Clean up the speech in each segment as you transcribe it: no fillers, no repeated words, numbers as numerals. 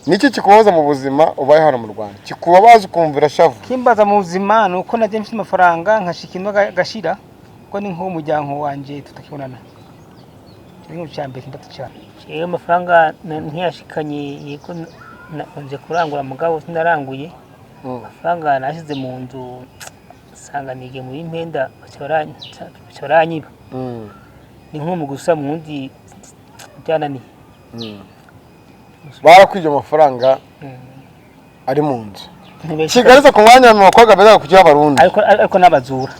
Niki kikubabaza mu buzima ubaye hano mu Rwanda, kikubabaza ukumva irashavu? Kimbaza mu buzima ni uko najya mfite amafaranga nkashika ino gashira, kuko ni nk'umuryango wanje tutakibonana. Ni cya mbere kimbaza cyane. Iyo amafaranga ntiyashikanye, yego, nje kurangura mugabo sinaranguye. Amafaranga nashyize mu nzu nsanga nigiye muri impenda, baca baranyiba. Ni nk'umu gusa mu wundi byananiye. Barakwibye amafaranga ari mu nzu. Kigali ku mwanya wa bakobwa beza ku cy'abarundi. Ariko n'abazura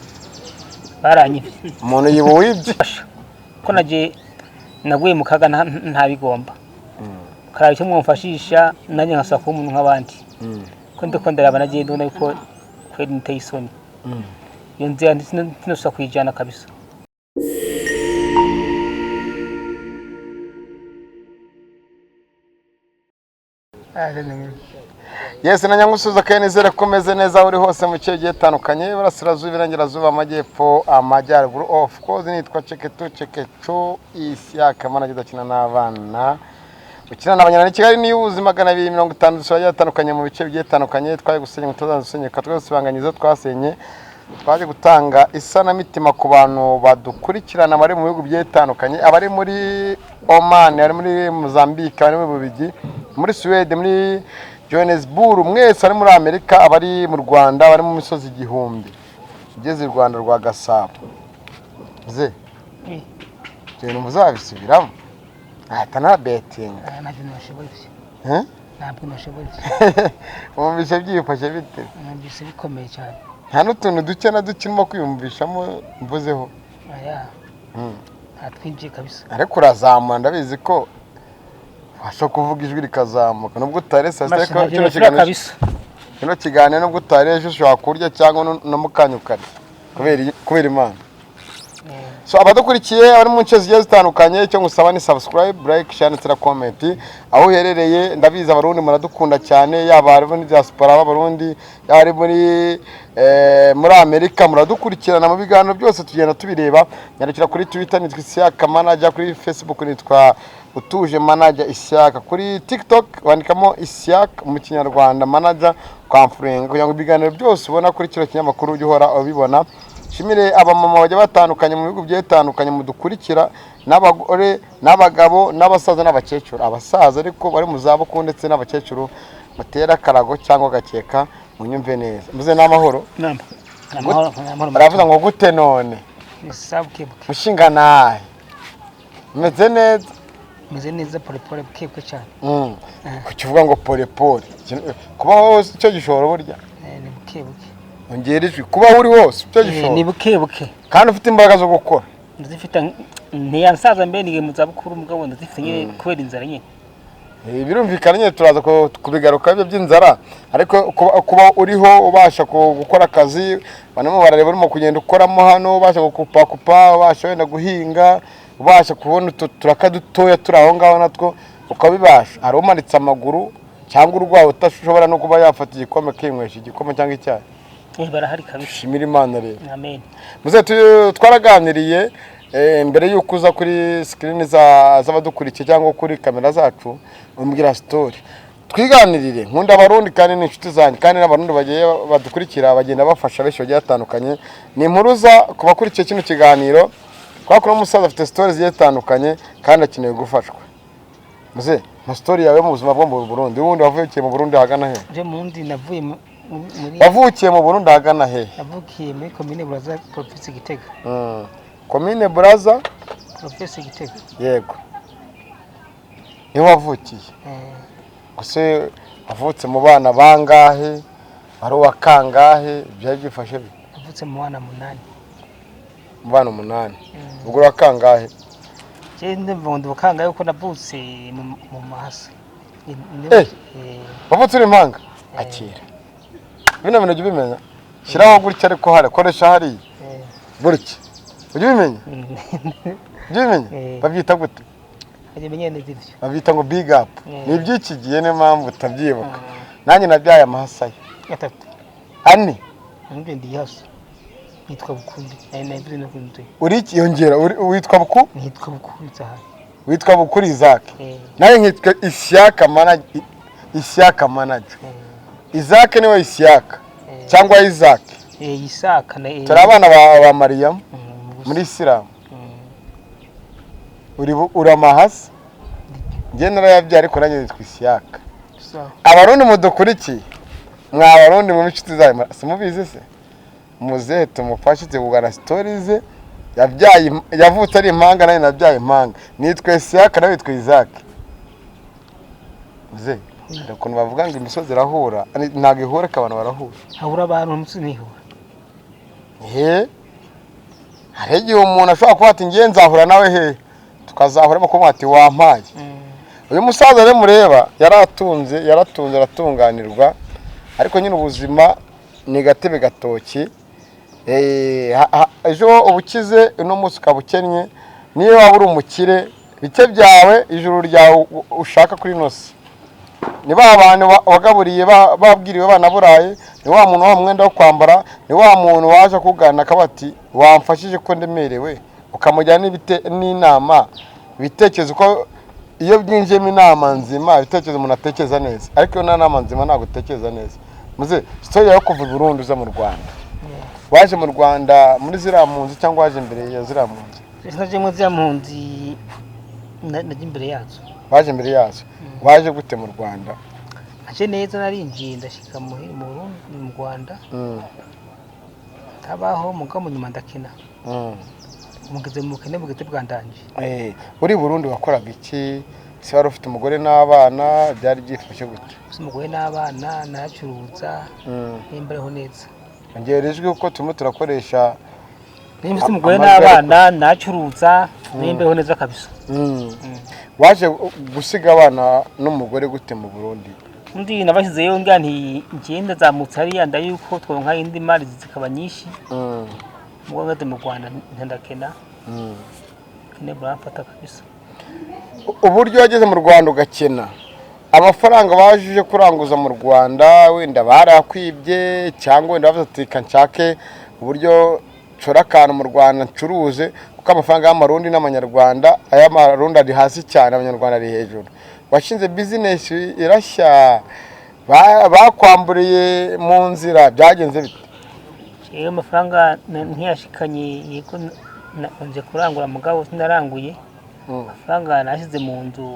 baranyibye. Umuntu yiba uwibye. Ko naje naguye mu kaga ntabigomba. Karaba icyo mwamfashisha nanjye nkasaba kuba umuntu nk'abandi. Ko ndiko ndaraba nagiye ndabona yuko kweri niteye isoni. Iyo nzira ntinosubira kuyijana kabisa. Yes, na nyangusuza kandi nizere ko umeze neza aho uri hose mu bice bigiye bitandukanye, iburasirazuba, iburengerazuba, amajyepfo, amajyaruguru. Of course nitwa Ceketu Cekecu Isiyaka, manager udakina n'abana, ukina n'abanyarwanda. Kigali ni ubuzima 250 dusura agiye atandukanye mu bice bigiye bitandukanye. Twaje gusenya mutazadusenyuka, twasibanganya izo twasenye, twaje gutanga isanamitima ku bantu badukurikirana bari mu bihugu bigiye bitandukanye, abari muri Oman, abari muri Mozambique, abari muri Bubiligi, muri Suwede, muri Johannesburg, mwese abari muri Amerika, abari mu Rwanda, abari mu misozi igihumbi ugeze i Rwanda rwa Gasabo. Ze ibintu muzabisubiramo nahita nabetinga. Ntabwo nashoboye ibyo. Eh? Ntabwo nashoboye ibyo. Wumvise byifashe bite? Numvise bikomeye cyane. Nta n'utuntu duke na duke urimo kwiyumvishamo mvuzeho? Aya. Nta twinjiye kabisa. Ariko urazamura, ndabizi ko ubasha kuvuga ijwi rikazamuka nubwo utari saa sita, ariko Ntabwo kino nashoboye kiganiro, kabisa. kino kiganiro nubwo utari ejo ushobora kurya cyangwa no mu kanya ukarya kubera Imana. So abadukurikiye abari mu nce zigiye zitandukanye, icyo ngusaba ni subscribe, like, share ndetse na comment aho uherereye. Ndabizi abarundi muradukunda cyane, yaba ari muri diaspora b'abarundi, yaba ari muri Amerika, muradukurikirana mu biganiro byose tugenda tubireba. Nyandikira kuri Twitter nitwa Isiyaka Manager, kuri Facebook nitwa Utuje Manager Isiyaka, kuri TikTok wandikamo Isiyaka mu Kinyarwanda Manager kwamfurenga, kugira ngo ibiganiro byose ubona kuri kino kinyamakuru ujye uhora ubibona. Nshimire abamama bajya batandukanye mu bihugu bigiye bitandukanye mudukurikira, n'abagore n'abagabo n'abasaza n'abakecuru, abasaza ariko bari mu zabukuru ndetse n'abakecuru batera akarago cyangwa agakeka, munyumve neza. Muze n'amahoro. Nama. Amahoro, amahoro. Baravuga ngo gute none? Ni sawa, bukebuke. Mushinga nahe meze neza? Meze neza, pole pole, bukebuke cyane. Kuki uvuga ngo pole pole? Kubaho icyo gishoro burya. Ni bukebuke. Ongera ijwi. Kubaho uri hose icyo gishoro. Ni bukebuke. Kandi ufite imbaraga zo gukora. Ndazifite, ntiyansaza mbe nigiye mu zabukuru mugabo ndazifite nyine kubera inzara nyine. Birumvikana nyine turaza kubigaruka ibyo by'inzara, ariko kuba uriho ubasha gukora akazi, barimo barareba urimo kugenda ukoramo hano, ubasha gukupakupa, ubasha wenda guhinga, ubasha kubona utu turaka dutoya turi aho ngaho natwo ukabibasha. Hari umanitse amaguru cyangwa urwaye udashobora no kuba yafata igikombe akinywesha igikoma cyangwa icyayi. Barahari kabisa. Shimira Imana rero. Amen. Muze twaraganiriye mbere y'uko uza kuri sikirini z'abadukurikiye cyangwa kuri kamera zacu, umbwira sitori twiganirire. Nkunda abarundi kandi ni inshuti zanjye, kandi n'abarundi bagiye badukurikira bagenda bafasha benshi bagiye batandukanye. Ni impuruza ku bakurikiye kino kiganiro kubera ko umusaza afite sitori zigiye zitandukanye kandi akeneye gufashwa. Muze, nka sitori yawe mu buzima bwo mu Burundi, ubundi wavukiye mu Burundi ahagana he? Je mu Burundi navuye muri Wavukiye mu Burundi ahagana he? Navukiye muri komine Buraza, province Gitega. Komine Buraza, Province Gitega. Yego, niho wavukiye. Gusa wavutse mu bana bangahe? Wari uwa kangahe? Byari byifashe bite? Navutse mu bana 8. Mu bana 8. Ubwo uri uwa kangahe? Je ndumva ngo kangahe kuko navutse mu mahasa. Wavutse uri impanga? Akira. Bino bintu ujya ubimenya? Shyiraho gutya, ariko hari koresha hariya. Gutya. Ujya ubimenya? Ujya ubimenya? Babyita gute? Ajya menya neza ivyo. Babyita ngo big up. Ni iby'iki gihe, niyo mpamvu utabyibuka. Nanjye nabyaye amahasa ye. Atatu. Ane. Nubwo ndi hasi. Nitwa Bukundi. Nari nabivuze no kundi. Uri iki? Yongera witwa Buku? Nitwa Bukuri Isaac. Witwa Bukuri Isaac. Nawe nkitwa Isiyaka Mana. Ishyaka Manager. Isaac niwe Ishyaka cyangwa Isaac? Isaka na Turi abana ba Mariyamu muri Isilamu. Uri amahasi, njye narayabyaye, ariko nanjye nitwa Ishyaka. Sawa. Abarundi mudukurikiye, mwa Barundi mu inshuti zayo, simubizi se? Muzehe tumufashe kugana story ze. Yabyaye, yavutse ari impanga, nawe nabyaye impanga. Nitwa Ishyaka, nawe witwa Isaac. Muzehe, hari ukuntu bavuga ngo imisozi irahura. Ntabwo ihura, ariko abantu barahura. Habura abantu, umunsi ntihura. He, hari igihe umuntu ashobora kuba ati: "Ngiye nzahura nawe he?" Tukazahura kuvuga ati: "Wampaye." Uyu musaza rero mureba yaratunze, yaratunze, aratunganirwa, ariko nyine ubuzima ni gatebe gatoki. Ejo uba ukize, uno munsi ukaba ukennye. Niyo waba uri umukire, bike byawe, ijuru ryawe ushaka kuri ino si ni ba bantu wagaburiye, babwiriwe, banaburaye. Ni wa muntu wa mwenda wo kwambara, ni wa muntu waje akugana akaba ati: "Wamfashije ko ndemerewe," ukamujyana n'inama, ibitekerezo. Ko iyo byinjiyemo inama nzima, ibitekerezo umuntu atekereza neza, ariko iyo nta nama nzima ntabwo utekereza neza. Muze, story yawe kuva i Burundi uza mu Rwanda, waje mu Rwanda muri ziriya mpunzi cyangwa waje imbere ya ziriya mpunzi? Naje muri ziriya mpunzi, najya imbere yazo. Waje imbere yazo. Waje gute mu Rwanda? Naje neza, narinjiye ndashika mu Burundi, mu Rwanda. Ntabaho mugabo nyuma ndakena. Mugeze mu bukene, bugeze bwandanje. Uri Burundi wakoraga iki se? Wari ufite umugore n'abana? Byari byifashe gute? Ufite umugore n'abana, nacuruza. Nimbareho neza. Ongera ijwi kuko turimo turakoresha. Nimba ufite umugore Amajwi ari n'abana, nacuruza, nimbareho neza kabisa. Waje gusiga abana n'umugore gute mu Burundi? Undi nabashyizeyo ngira nti ngiye ndazamutse hariya ndayuko twonka indi mari zikaba nyinshi. Ubwo ngeze mu Rwanda ntandakena. Kene buramfata kabisa. Uburyo wageze mu Rwanda ugakena, amafaranga baje uje kuranguza mu Rwanda, wenda barakwibye, cyangwa wenda bavuze ati: "Reka nshake uburyo nshora akantu mu Rwanda ncuruze," kuko amafaranga y'Amarundi n'Amanyarwanda, ay'Amarundi ari hasi cyane, Abanyarwanda ari hejuru. Washinze business irashya, bakwamburiye mu nzira, byagenze bite? Iyo amafaranga ntiyashikanye, yego, nje kurangura mugabo sinaranguye. Amafaranga nashyize mu nzu,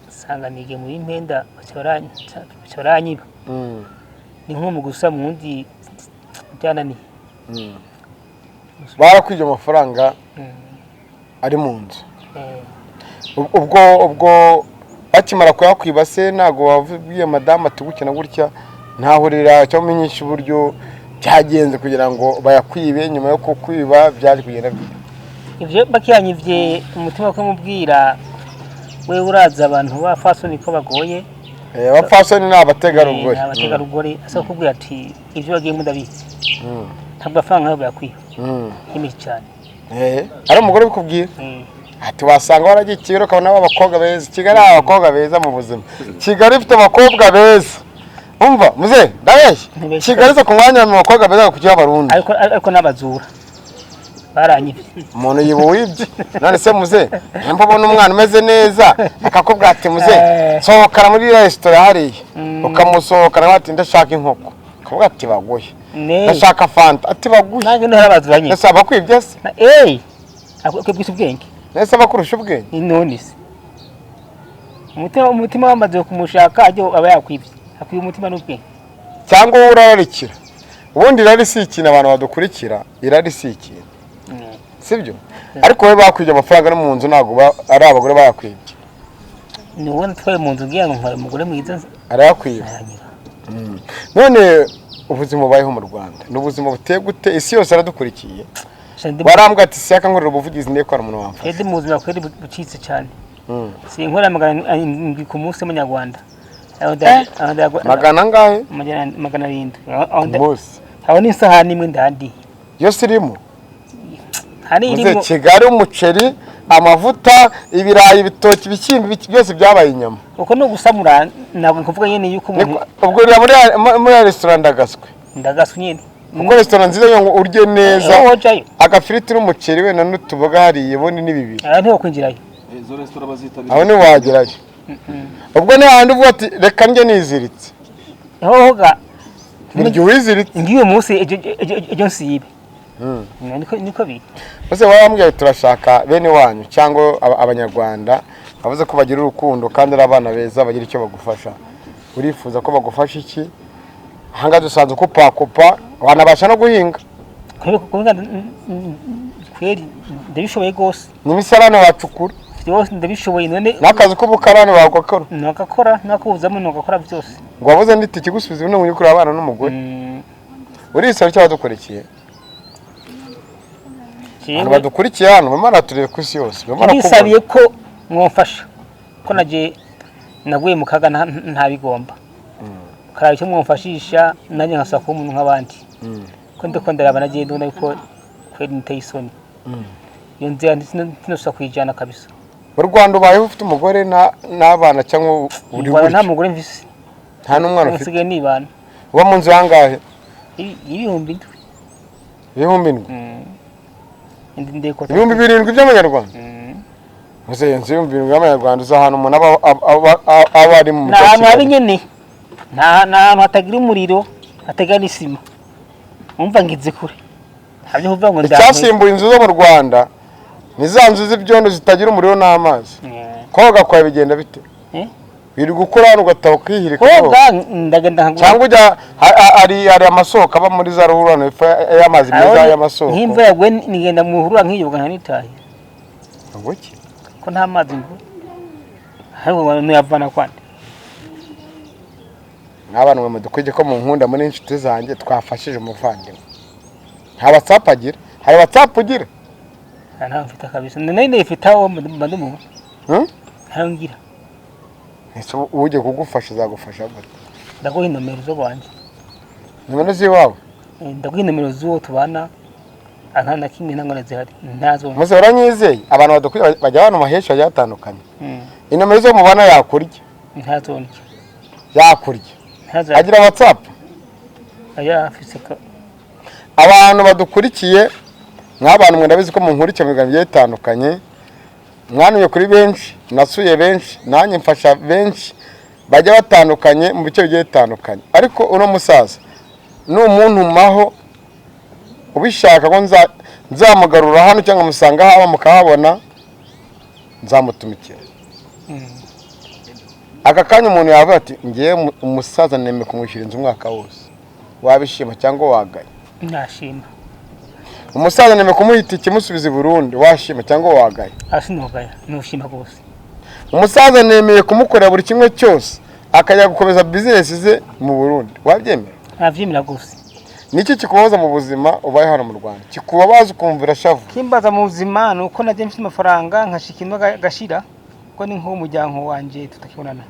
nsanga nigiye muri impenda, baca baranyiba. Ni nko mu gusa mu wundi byananiye. Barakwibye amafaranga ari mu nzu? Eh. Ubwo bakimara kuyakwiba se, ntabwo wabwiye madamu ati gutya na gutya ntahurira, cyangwa umenyesha uburyo byagenze kugira ngo bayakwibe? Nyuma yo kukwiba byaje kugenda bite? Ivyo bakiyanyivye, umutima ko mubwira we, uraza abantu ba fasoni ko bagoye. Abapfasoni ni abategarugori. Ni abategarugori. Asa kubwira ati ivyo bagiyemo ndabizi. Ntabwo amafaranga nkayo bayakwiba. Ni cyane. Ari umugore ubikubwira? Ati wasanga waragiye i Kigali ukabona abakobwa beza. Kigali hari abakobwa beza mu buzima. Kigali ifite abakobwa beza. Umva muze, ndabeshya? Ntibeshya. Kigali iza ku mwanya mu bakobwa beza ku Abarundi. Ariko n'abazura baranyivye. Umuntu yiba uwibye. None se muze, nimba ubona umwana umeze neza akakubwira ati: "Muze, sohokana muri resitora hariya," ukamusohokana ati: "Ndashaka inkoko," akavuga ati: "Baguhe." Ne. "Ndashaka Fanta," ati: "Baguhe." Nanjye niho abazura nyine. Ese abakwibye se? Akwibwisa ubwenge. Ese abakurusha ubwenge? None se umutima wamaze kumushaka, ajya aba yakwibye, akwiye umutima n'ubwenge. Cyangwa wowe urararikira? Ubundi irari si ikintu, abantu badukurikira, irari si ikintu, sibyo? Ariko wowe bakwibye amafaranga no mu nzu, ntabwo ari abagore bayakwibye? Ni wowe natwaye mu nzu ngira ngo ntwaye umugore mwiza. Arayakwiba. Aranyiba. None ubuzima bubayeho mu Rwanda ni ubuzima buteye gute? Isi yose aradukurikiye. Sha Warambwira ati: "Siyaka nkorera ubuvugizi ndebe ko hari umuntu wamfasha." Ndi mu buzima kweri bucitse cyane. Sinkorera 700 ku munsi w'Amanyarwanda. Aho Magana angahe? 700. Ku munsi? Aho ni isahani imwe ndandi. Yose irimo? Hari Muze, irimo. Kigali umuceri, amavuta, ibirayi, ibitoki, ibishyimbo, byose byabaye inyama. Uko ni ugusamura, ntabwo nkuvuga nyine yuko umuntu Ubwo uriya muri ya resitora ndagaswe? Ndagaswe nyine. Kuko resitora nziza ngo urye neza, Aho wojayo. agafiriti n'umuceri wenda n'utuboga hariya, ubundi ni bibiri. Aha ntiwakwinjirayo. Izo resitora bazitabira. Aho ntiwagerayo. Ubwo ni hahandi uvuga ati reka njye niziritse. Hoga. Burya uwiziritse. Ngiyo munsi ejo nsibe. Niko biri. Bose wabambwiye turashaka bene wanyu cyangwa abanyarwanda bavuze ko bagira urukundo kandi ari abana beza, bagira icyo bagufasha. Urifuza ko bagufasha iki? Ahangaha dusanzwe ukupakupa, wanabasha no guhinga. Kweri ndabishoboye rwose. N'imisarane wacukura. Byose ndabishoboye none. N'akazi k'ubukarani wagakora. Nagakora, nakuzamo nagakora byose. Ngo wabuze nditi ikigusubiza ibintu uri kureba abana n'umugore. Urisaba icyo badukurikiye? Abantu badukurikiye hano barimo baratureba ku isi yose. Ndisabiye ko mwomfasha ko nagiye naguye mu kaga ntabigomba. Karaba icyo mwomfashisha nanjye nkasaba kuba umuntu nk'abandi. Ko ndiko ndaraba nagiye ndabona yuko kweri niteye isoni. Iyo nzira ntinosubira kuyijyana kabisa. Mu Rwanda ubayeho ufite umugore n'abana cyangwa uri Rwanda nta gutyo? mugore mvise. Nta n'umwana ufite? Nsigaye nibana. Uba mu nzu yangahe? 7,000. 7,000? Ndeko. 7,000 by'amanyarwanda? Muze iyo nzu 7,000 by'amanyarwanda uzi ahantu umuntu aba ari mu mujyi wa Ni ahantu habi Kigali. nyene. Ni ahantu hatagira umuriro, hatagira n'isima. Umva ngize kure. Ntabyo kuvuga ngo ndahamwe. Icyasimbuye inzu zo mu Rwanda ni za nzu z'ibyondo zitagira umuriro n'amazi. Koga kwawe bigenda bite? Wirirwa ukora hano ugataha ukihirika. Koga ndagenda nkagura. Cyangwa ujya hari amasoko aba muri za ruhurura hepfo y'amazi meza y'amasoko. Nk'imvura yaguye nigenda mu ruhurura nkiyoga nkanitaye. Ngo iki? Ko nta mazi ngura. Ariko nuyavana kwande. N'abana mwe mudukwiye ko mu nkunda muri inshuti zanjye twafashije umuvandimwe. Nta WhatsApp agira? Hari WhatsApp ugira? Nta mfite kabisa. Nari ndayifite aho mba ndi mu. Ntayo ngira. Ese ujye kugufasha azagufasha gute? Ndaguha inomero zo bwanjye. Nomero z'iwawe? Ndaguha inomero z'uwo tubana. Nta na kimwe nta ngorane zihari. Ntazo. Muze baranyizeye. Abantu badukwiye bajya abantu mahesha bagiye batandukanye. Inomero zo mubana yakurya. Ntazo ndya. Yakurya. Ntazo. Agira WhatsApp? Aya afise ka. Abantu badukurikiye nk'abantu mwe ndabizi ko munkurikiye mu biganiro bigiye bitandukanye, mwanuye kuri benshi, nasuye benshi, nanjye mfasha benshi bajya batandukanye mu bice bigiye bitandukanye. Ariko uno musaza ni umuntumaho ubishaka ko nzamugarura hano cyangwa musanga haba mukahabona, nzamutumikira. Aka kanya umuntu yavuga ati ngiye umusaza nemeye kumwishyura inzu umwaka wose, wabishima cyangwa wagaye? Nashima. Umusaza nemeye kumuha itike imusubiza i Burundi, washima cyangwa wagaye? Asinogaya, nushima rwose. Umusaza nemeye kumukorera buri kimwe cyose akajya gukomeza business ze mu Burundi, wabyemera? Navyemera rwose. Niki kikubabaza mu buzima ubaye hano mu Rwanda? Kikubabaza ukumva urashavu? Kimbaza mu buzima ni uko nagiye mfite amafaranga nkashika ino gashira, ko ni nk'umuryango wanje tutakibonana.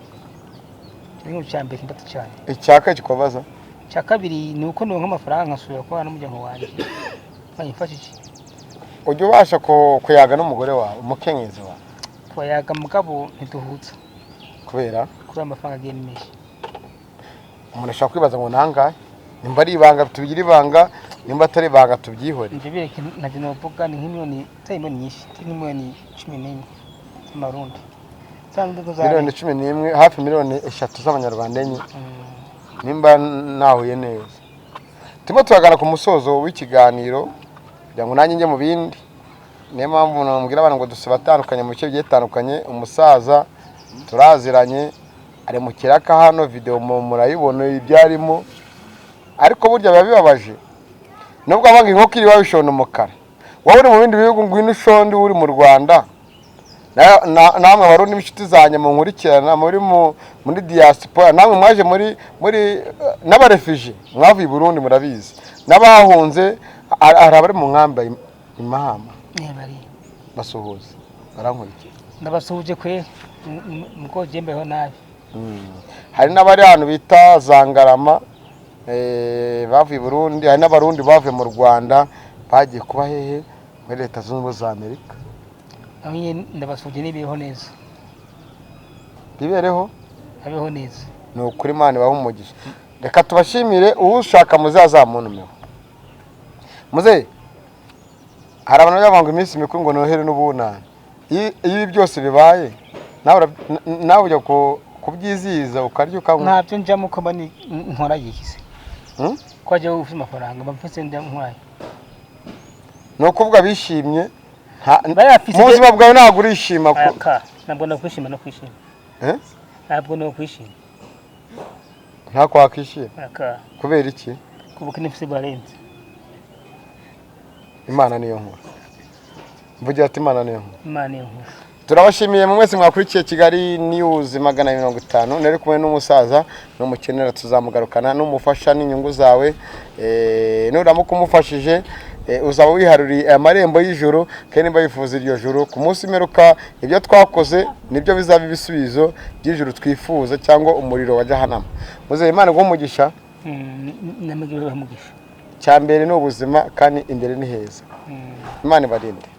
Icyo ni icya mbere kimbaza cyane. Icya kabiri kikubabaza? Icya kabiri ni uko ndonka amafaranga nkasubira kubana n'umuryango wanje. Banyifashije. Ujya ubasha kuyaga n'umugore wawe, umukenyezi wawe? Twayaga mugabo ntiduhuza. Kubera? Kubera amafaranga agiye menshi. Umuntu ashobora kwibaza ngo nangahe? Nimba ari ibanga tubigire ibanga, nimba atari ibanga tubyihore. Ibyo bireke ntabyo navuga, ni nk'imiliyoni, atari miliyoni nyinshi, ni nk'imiliyoni 11 z'amarundi. Miliyoni 11, hafi miliyoni 3 z'abanyarwanda enye. Nimba nahuye neza. Turimo turagana ku musozo w'ikiganiro kugira ngo nanjye njye mu bindi. Niyo mpamvu nabwira abantu ngo dusiba atandukanye mu bice bigiye bitandukanye. Umusaza turaziranye ari mu kiraka hano, video murayibona ibyo arimo. Ariko burya biba bibabaje nubwo abanga inkoko iri babishona umukara. Wowe uri mu bindi bihugu ngwino ushonde, uri mu Rwanda. Namwe Abarundi b'inshuti zanjye munkurikirana muri diaspora, namwe mwaje muri n'abarefugee mwavuye i Burundi murabizi, n'abahunze hari abari mu nkambi i Mahama basuhuza barankurikiye. Ndabasuhuje kwe muko jembeho nabi. Hari n'abari ahantu bita Zangarama bavuye i Burundi, hari n'abarundi bavuye mu Rwanda bagiye kuba hehe muri Leta Zunze Ubumwe za Amerika. Ndabasuhuje nibeho neza. Bibereho? Abeho neza. Ni ukuri Imana ibahe umugisha. Reka tubashimire, ushaka muzazamuntumeho. Muze hari abantu bajya ngo iminsi mikuru ngo nohere n'ubunani. Iyo ibi byose bibaye Nawe ujya kubyizihiza, ukarya, ukanywa? Ntabyo njyamo, ko mba nkora yikize. Hmm? Ko wajya ufite amafaranga, mba mfite, njya nkwaye. Ni ukuvuga bishimye Bayafise. Mu buzima bwawe ntabwo urishima Aka ntabwo nakwishima no kwishima. Eh? Ntabwo nakwishima. Ntako wakwishima? Aka. Kubera iki? Kuba mfite barenze. Imana niyo nkuru. Mvugira ati: "Imana niyo nkuru." Imana niyo nkuru. Turabashimiye mu mwese mwakurikiye Kigali News 250. Nari kumwe n'umusaza n'umukenera, tuzamugarukana n'umufasha n'inyungu zawe. Nuramuka umufashije, uzaba wiharuriye amarembo y'ijuru. Kandi niba wifuza iryo juru ku munsi w'imperuka, ibyo twakoze nibyo bizaba ibisubizo by'ijuru twifuza cyangwa umuriro wa Jahanama. Muzehe, Imana iguhe umugisha. Namwe bamugisha. Cya mbere ni ubuzima, kandi imbere ni heza. Imana ibarinde.